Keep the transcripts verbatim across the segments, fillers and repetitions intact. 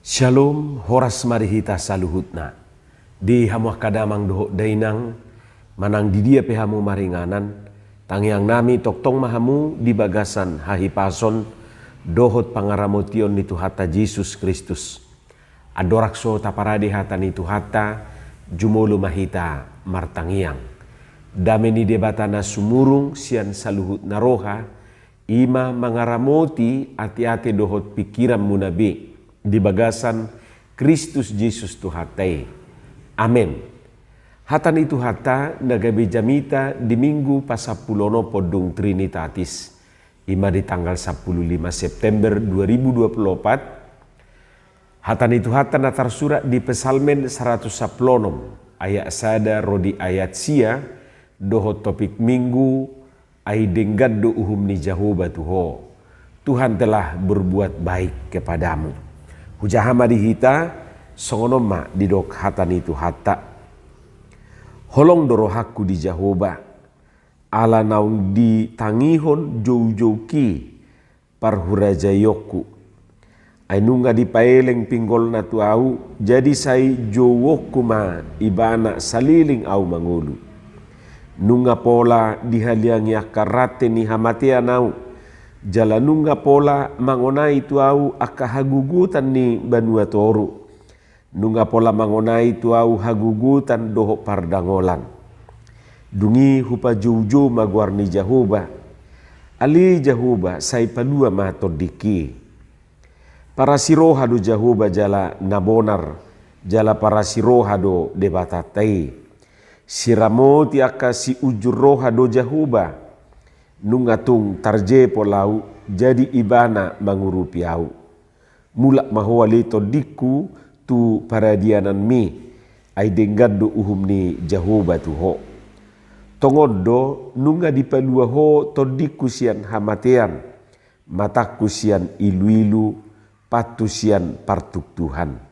Syalom, horas ma di hita saluhutna. Di hamu angka damang dohot dainang, manang di dia pe hamu maringanan, tangiang nami tongtong ma hamu di bagasan hahipason dohot pangaramotion ni Tuhanta Jesus Kristus. Andorang so taparade hata ni Tuhanta, jumolo ma hita martangiang. Dame ni Debata na sumurung sian saluhutna roha, i ma mangaramoti ateate dohot pingkiranmuna be di bagasan Kristus Jesus Tuhanta i. Amen. Hata ni Tuhanta na gabe jamita di Minggu pasampulu onom pondung Trinitatis, i ma di tanggal sampulu lima September dua ribu dua puluh opat. Hata ni Tuhanta na tarsurat di Psalmen saratus sampulu onom, ayat sada ro di ayat sia, dohot topik Minggu, Ai denggan do uhum ni Jahowa tu ho. Tuhan telah berbuat baik kepadamu. Hujaha ma di hita, songon on ma didok hata ni Tuhanta. Holong do rohangku di Jahowa, ala naung ditangihon joujouki parhurajaionku. Ai nunga dipaeleng pinggolna tu ahu, jadi sai jouonku ma ibana saleleng ahu mangolu. Nunga pola dihaliangi angka rante ni hamatean ahu, jala nunga pola mangonai tu ahu angka hagogotan ni banua toru. Nunga pola mangonai tu ahu hagogotan dohot pardangolan. Dung i hupajoujou ma goar ni Jahowa. Ale Jahowa, sai palua ma tondingki. Parasi roha do Jahowa jala na bonar, jala parasi roha do Debatanta i. Siramoti angka siujur roha do Jahowa. Nunga tung tarjepol ahu, jadi ibana mangurupi ahu. Mulak ma ho ale tondingku tu paradiananmi, ai denggan do uhum ni Jahowa tu ho. Tongon do nunga dipalua ho tondingku sian hamatean, matangku sian iluilu, pathu sian partuktuhan.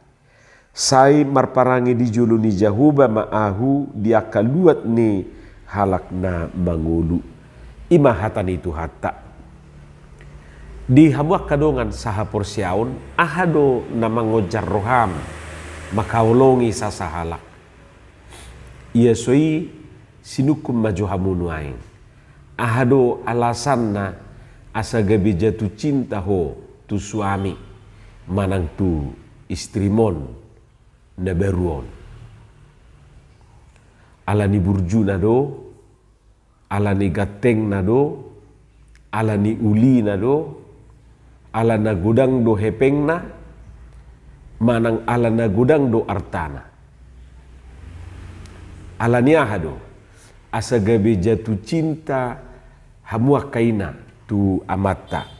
Sai marparange di jolo ni Jahowa ma ahu di angka luat ni halak na mangolu. I ma hata ni Tuhanta. Di hamu angka dongan sahaporseaon, aha do na mangonjar roham mangkaholongi sasahalak? Ia so i, sinungkun ma jo hamu nuaeng. Aha do alasanna asa gabe jatuh cinta ho tu suami manang tu istrimon na baru on? Ala ni burjuna do, ala ni gantengna do, ala ni ulina do, ala na godang do hepengna, manang ala na godang do artana? Ala ni aha do asa gabe jatuh cinta hamu angka ina tu amanta?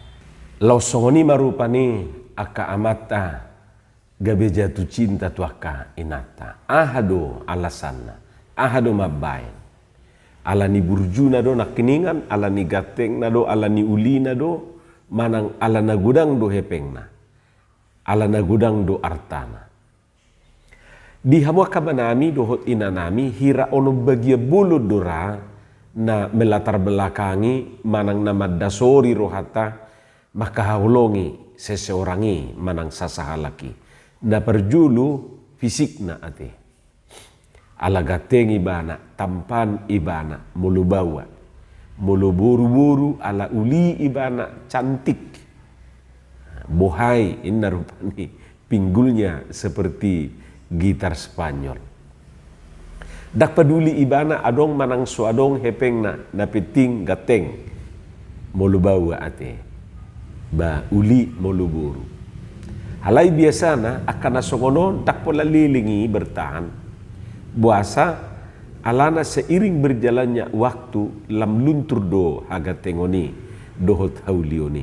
Laos songon i ma rupani angka amanta gabe jatuh cinta tu angka inanta. Aha do alasanna? Aha do mambaen? Ala ni burjuna do nangkiningan, ala ni gantengna do, ala ni ulina do, manang ala na godang do hepengna, ala na godang do artana? Di hamu angka amanami dohot inanami, hira onom bagian bolon do ra na melatar belakangi manang na mandasori rohanta mangkaholongi seseorang i manang sasahalak i. Na parjolo, fisikna ate. Ala ganteng ibana, tampan ibana, molo baoa. Molo boruboru, ala uli ibana, cantik. Bohai, inna rupani pinggulnya seperti gitar Spanyol. Ndang paduli ibana adong manang so adong hepengna, na penting ganteng. Molo baoa ate, ba uli molo boru. Alai biasana angka na songon on ndang pola leleng i bertahan. Boasa? Alana seiring berjalannya waktu, lam luntur do hagantengon i dohot haulion i.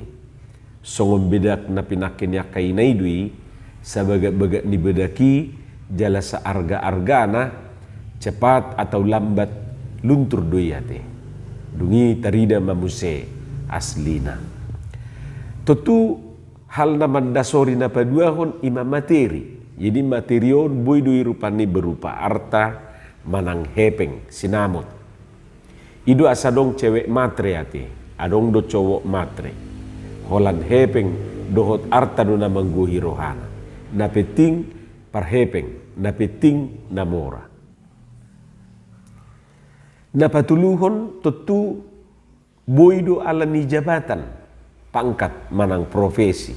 Songon bedak na pinangke ni angka ina i do i, sabagak-bagak ni bedak i jala saarga-argana, cepat atau lambat luntur do i ate. Dung i tarida ma muse aslina. Tontu hal na mandasori na paduahon i ma materi. Jadi materi on boi do i rupani berupa arta manang hepeng, sinamot. I do asa adong cewek matre ate, adong do cowok matre. Holan hepeng dohot arta do na manggohi rohana. na penting parhepeng, na penting na mora. Na patoluhon tontu boi do ala ni jabatan, pangkat manang profesi.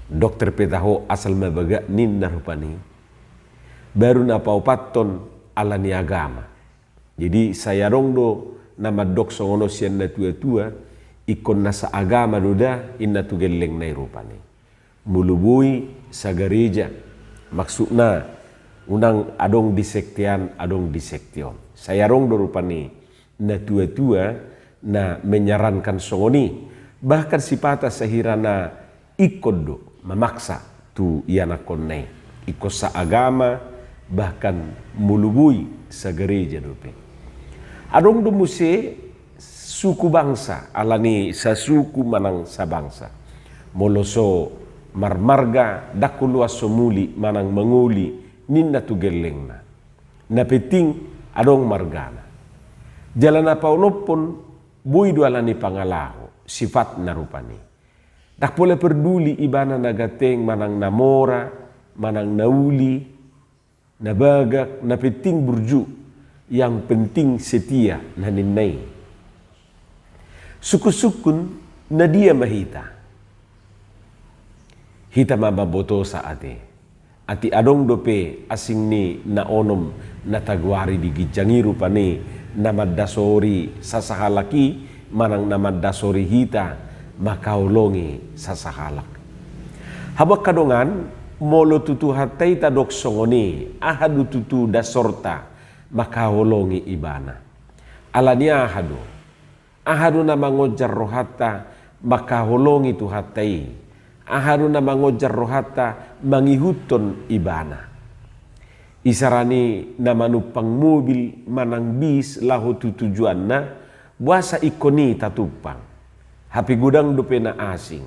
Dokter pe taho asal ma bagak ninna rupani. Baru na paopathon ala ni agama. Jadi sai adong do na mandok songon on sian na tua-tua, ingkon na saagama do da inna tu gellengna i rupani. Molo boi sagareja, maksudna unang adong di sekte an, adong di sekte on. Sai adong do rupani na tua-tua na menyarankan songon i, bahkan sipata sahira na ingkon do mamaksa tu ianakhonna i. Ingkon saagama, bahkan molo boi sagareja dope. Adong do muse suku bangsa, ala ni sasuku manang sabangsa. Molo so marmarga, ndang olo so muli manang mangoli, ninna tu gellengna. Na penting adong margana. Jala na paonomhon boi do ala ni pangalaho, sifatna rupani. Ndang pola perduli ibana na ganteng manang na mora, manang na uli, na bagak, na penting burju, yang penting setia, na ninna i. Sungkun-sungkun, na dia ma hita? Hita ma mambotosa ate. Atik adong dope asing ni na onom na tagoari di ginjang i rupani, na mandasori sasahalak i, manang na mandasori hita mangkaholongi sasahalak. Hamu angka dongan, molo tu Tuhanta i tadok songon i, aha do tutu dasorta mangkaholongi Ibana? Ala ni aha do? Aha do na mangonjar rohanta mangkaholongi Tuhanta i? Aha do na mangonjar rohanta mangihuthon Ibana? Isarana na manumpang mobil manang bis laho tu tujuanna, boasa ingkon i tatumpang? Hape godang dope na asing.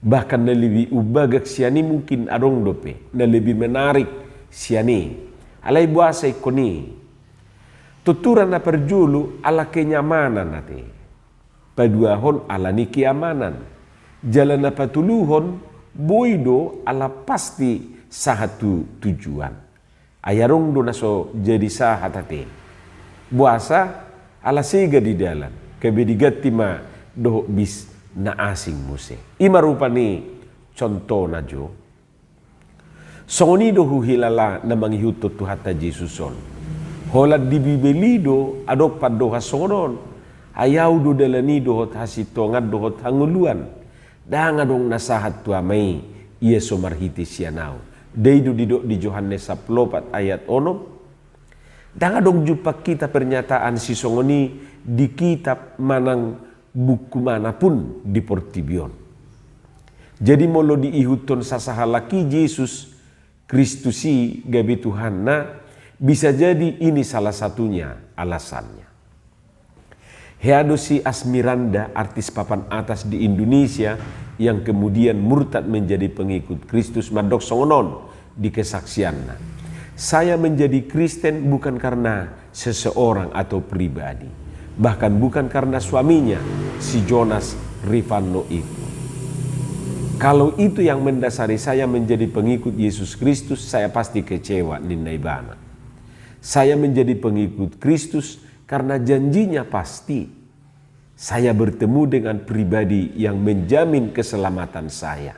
Bahkan na lebih umbagak sian i mungkin adong dope, na lebih menarik sian i. Alai boasa ingkon i? Tontu ra na parjolo ala kenyamanan ate. Paduahon ala ni keamanan. Jala na patoluhon boi do ala pasti sahat tu tujuan. Ai adong do na so jadi sahat ate. Boasa? Ala sega di dalan, gabe diganti ma dohot bis na asing muse. I ma rupani contohna jo. Songon i do huhilala na mangihuthon Tuhanta Jesus on. Holan di Bibel i do adong pandohan songon on. Ai au do dalan i dohot hasintongan dohot hangoluan. Ndang adong na sahat tu Ama i, ia so marhite sian au. Ndai do didok di Johannes sampulu opat ayat onom. Ndang adong jumpang hita pernyataan sisongon i di kitab manang buku mana pun di portibi on. Jadi molo diihuthon sasahalak i Jesus Kristus i gabe Tuhanna, bisa jadi ini salah satunya alasannya. Hea do si Asmiranda, artis papan atas di Indonesia, yang kemudian murtad menjadi pengikut Kristus, mandok songon on di kesaksianna. Saya menjadi Kristen bukan karena seseorang atau pribadi, bahkan bukan karena suaminya, si Jonas Rivanno itu. Kalau itu yang mendasari saya menjadi pengikut Yesus Kristus, saya pasti kecewa, ninna ibana. Saya menjadi pengikut Kristus karena janjinya pasti. Saya bertemu dengan pribadi yang menjamin keselamatan saya.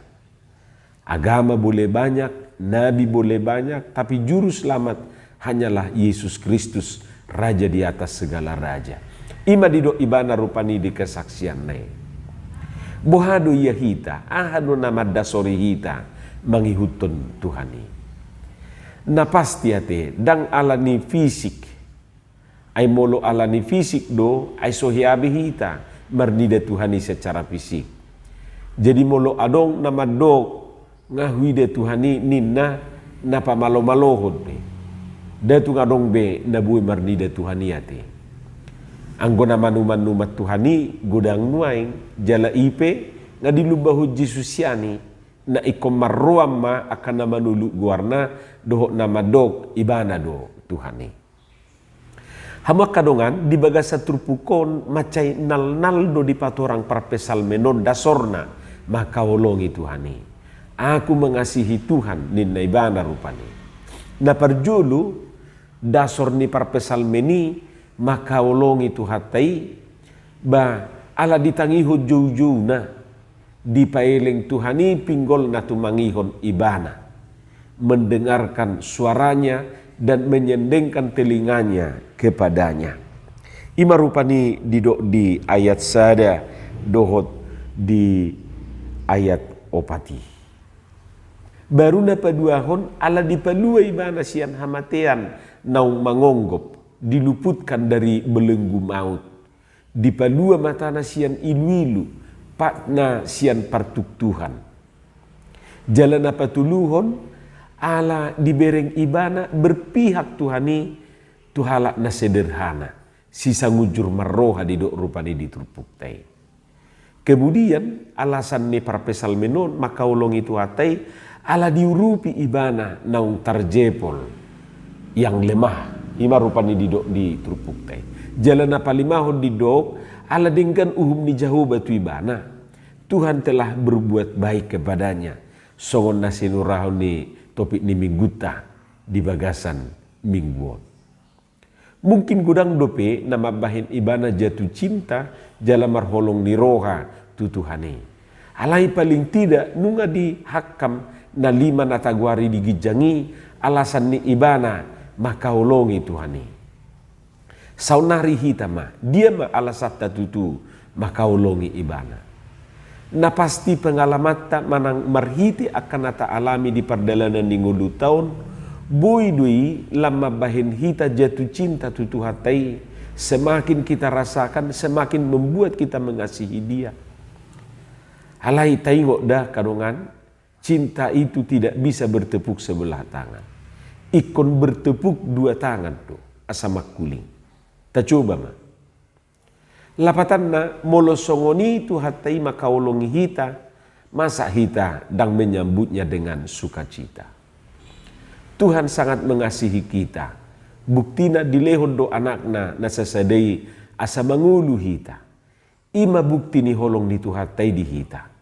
Agama boleh banyak, nabi boleh banyak, tapi juru selamat hanyalah Yesus Kristus, Raja di atas segala raja. I ma didok ibana rupani di kesaksianna i. Boha do ia hita, aha do na mandasori hita mangihuthon Tuhan i? Na pasti ate, ndang ala ni fisik. Ai molo ala ni fisik do, ai so hea be hita marnida Tuhan i secara fisik. Jadi molo adong na mandok, nga huida Tuhan i, ninna, na pamalo-malohon be. Nda tung adong be na boi marnida Tuhan i ate. Anggo na manuman-numan Tuhan i godang nuaeng, jala i pe nga dilumbahon Jesus sian i, na ingkon marroan ma angka na manoluk goarna dohot na mandok ibana do Tuhan i. Hamu angka dongan, di bagasan turpuk on mansai nalnal do dipatorang parpsalmen on dasorna mangkaholongi Tuhan i. Aku mengasihi Tuhan, ninna ibana rupani. Na parjolo, dasor ni parpsalmen i mangkaholongi Tuhanta i, ba ala ditangihon joujouna, dipaeleng Tuhan i pinggolna tumangihon ibana, mendengarkan suaranya dan menyendengkan telinganya kepadanya. Ima rupani didok di ayat sada dohot di ayat opat i. Baru na paduahon, ala dipalua ibana sian hamatean naung mangonggop, diluputkan dari belenggu maut. Dipalua matana sian iluilu, patna sian partuktuhan. Jala na patoluhon, ala dibereng ibana berpihak Tuhan i tu halak na sederhana, sisangujur marroha didok rupani di turpukta i. Kemudian, alasan ni parpsalmen on mangkaholongi Tuhanta i, ala diurupi ibana naung tarjepol, yang lemah, ima rupani didok di turpukta i. Jala na palimahon didok, ala denggan uhum ni Jahowa tu ibana. Tuhan telah berbuat baik kepadanya, songon na sinurahon ni topik ni minggunta di bagasan minggu on. Mungkin godang dope na mambahen ibana jatuh cinta jala marholong ni roha tu Tuhan i. Alai paling tidak nunga dihangkam na lima na tagoari di ginjang i alasan ni ibana mangkaholongi Tuhan i. Saonnari hita ma, dia ma alasanta tutu mangkaholongi ibana. Na pasti pengalamanta manang marhite angka na taalami di pardalanan ni ngolunta on, boi do i lam mambahen hita jatuh cinta tu Tuhanta i, semakin kita rasakan, semakin membuat kita mengasihi Dia. Alai taingot da angka dongan, cinta itu tidak bisa bertepuk sebelah tangan. Ingkon bertepuk dua tangan do, asa mangkuling. Tacoba ma. Lapatanna, molo songon i Tuhanta i mangkaholongi hita, masa hita ndang menyambutnya dengan sukacita? Tuhan sangat mengasihi kita. Buktina dilehon do anakna na sasada i asa mangolu hita. Ima bukti ni holong ni Tuhanta i di hita.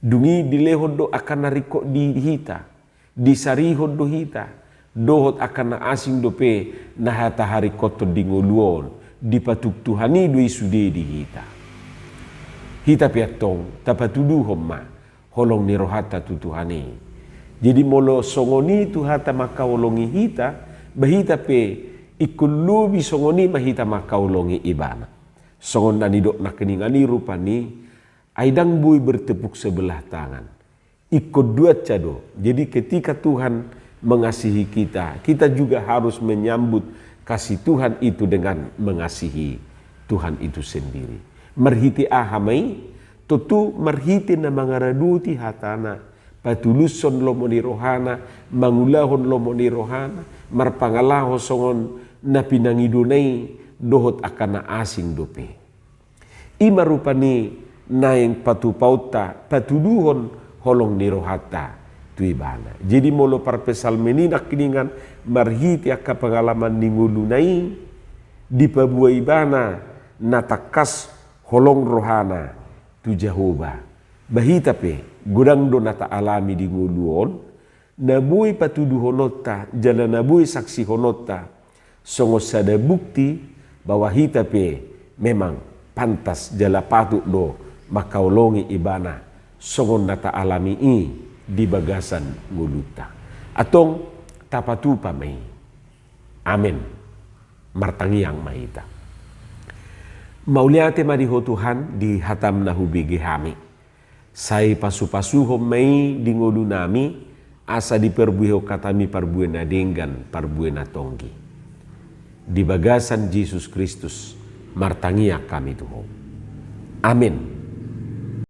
Dung i dilehon do angka na ringkot di hita, disarihon do hita, dohot angka na asing dope na hata haringkothon di ngolu on, dipatuk Tuhan i do i sude di hita. Hita pe antong tapatuduhon ma holong ni rohanta tu Tuhan i. Jadi molo songon i Tuhanta mangkaholongi hita, ba hita pe ingkon lobi songon i ma hita mangkaholongi Ibana. Songon na nidok nangkiningan i rupani, ai ndang boi bertepuk sebelah tangan. Ingkon duansa do. Jadi ketika Tuhan mengasihi kita, kita juga harus menyambut kasih Tuhan itu dengan mengasihi Tuhan itu sendiri. Marhite aha ma i? Tontu marhite na mangaradoti hatana, patulushon lomo ni rohana, mangulahon lomo ni rohana, marpangalaho songon na pinangidona i dohot angka na asing dope. Ima rupani naeng patupaonta patuduhon holong ni rohanta tu Ibana. Jadi molo parpsalmen i nangkiningan marhite angka pengalaman ni ngoluna i, dipaboa ibana na tangkas holong rohana tu Jahowa. Ba hita pe, godang do na taalami di ngolu on, na boi patuduhononta, jala na boi saksihononta, songon sada bukti bahwa hita pe memang pantas jala patut do mangkaholongi Ibana, songon na taalami i di bagasan ngolunta. Antong tapatupa ma i. Amen. Martangiang ma hita. Mauliate ma di Ho Tuhan, di hataM na hubege hami. Sai pasupasuhon ma i di ngolunami, asa diparbuehon hatami parbue na denggan, parbue na tonggi. Di bagasan Jesus Kristus, martangiang hami tu Ho. Amen.